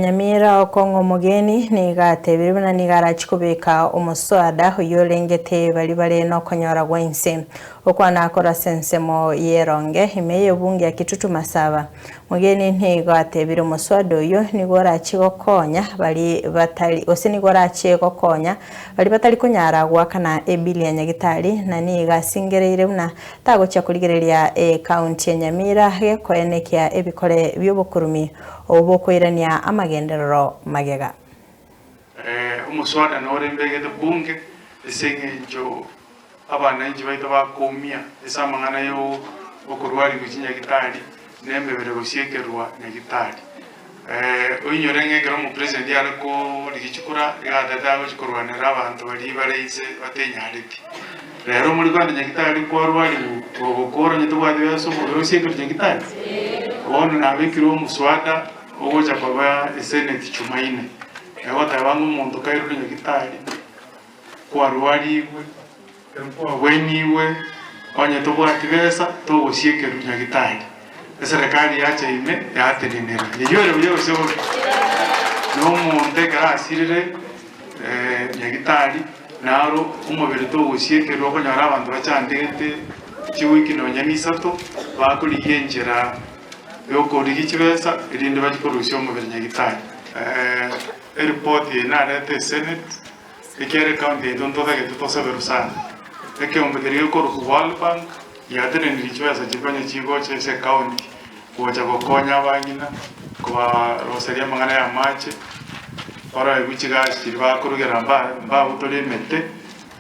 Nyamira okong'a omogeni nigo atebire buna nigo arachie kobeka omoswada oyio orengete baria bare nokonyora gwa inse. Okwana korwa ase ensemo y'eronge ime y'ebunge ya Kitutu Masaba. Mogeni nigo atebire omoswada oyio nigo orachie gokonya baria batari gose nigo orachie gokonya baria batari konyara goakana ebili ya Nyagitari na nigo asingereire buna tagochia korigereria ecounty ya Nyamira gekoenekia ebikore bi'obokurumi Obwo bokoirania amagenderero magega. Omoswada nore mbegete bunge ase eng'encho abananchi baito bakoumia ase amang'ana y'okorwarigwa chinyagitari na emebere gosiekerwa nyagitari. Oinyore ng'a ekero omopresident are korigia chikura iga atete agochia korwanera abanto baria bare inse batenyareti. Rero mori kogenda nyagitari kwarwarigwa kogokora onye tobwati besa omobere osiekerwe nyagitari? Bono nabekire omoswada ogocha koba eseneti chumaine, egoteba ng'a omonto kairwe nyagitari kwarwarigwe, kwagwenigwe, onye tobwati besa togosiekerwa nyagitari. Eserekari yacha ime yatenenera. Eyio ere buya gose bobe? Na omonto ekero asirire nyagitari naro omobere togosiekerwa okonyora abanto bachandegete chiwiki nonya na isato bakorigia enchera yokorigia chibesa erinde bachie korusia omobere nyagitari. Eripoti eye narete esenate ekiagera ecounty yaito ntotagete toseberwe sana. Ekeombe keria gekorokwa World Bank giatenenirie chibesa chikonye chigocha ase ecounty gocha gokonya abang'ina kobaroseria amang'ana ya amache, baroegwe chigasi chiria bakorugera mbabutore emete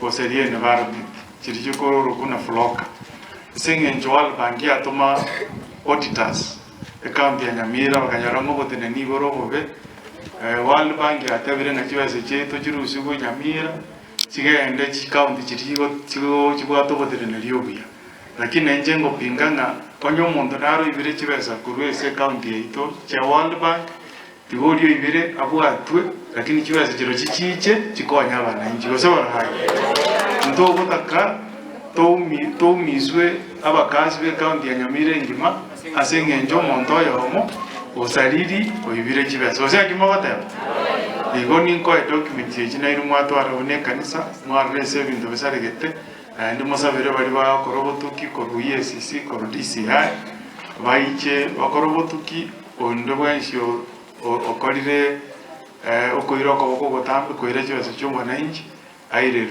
goseria environment chiria chikorokwa buna floka. Ase eng'encho World Bank yatoma auditors ecounty ya Nyamira bakanyora ng'a oboteneni igoro obobe, World Bank yatebire ng'a chibesa chiaito chirusigwe Nyamira chigende chicounty chiria chibwate oboteneneri obuya. Lakini nainche ngopinga ng'a onye omonto naroibire chibesa korwa ase ecounty yaito chia World Bank, tiga oria oibire abwatwe, lakini chibesa chirochio chiche chikonye abananchi, gose bono aye? Ntogotaka toumi toumiswe abakasi be county ya Nyamira engima ase eng'encho omonto oyomo osariri oibire chibesa, gose naki mogoteba? Igo ninkoe documents echi nainwe mwatwara buna ekanisa, mwarora ase ebinto bisaregete. Naende mosabere baria bagokora obotuki korwa EACC, korwa DCI, baiche bakore obotuki, onde bwensi okorire okoira okoboko ogotambe koira chibesa chia omwananchi airerwe.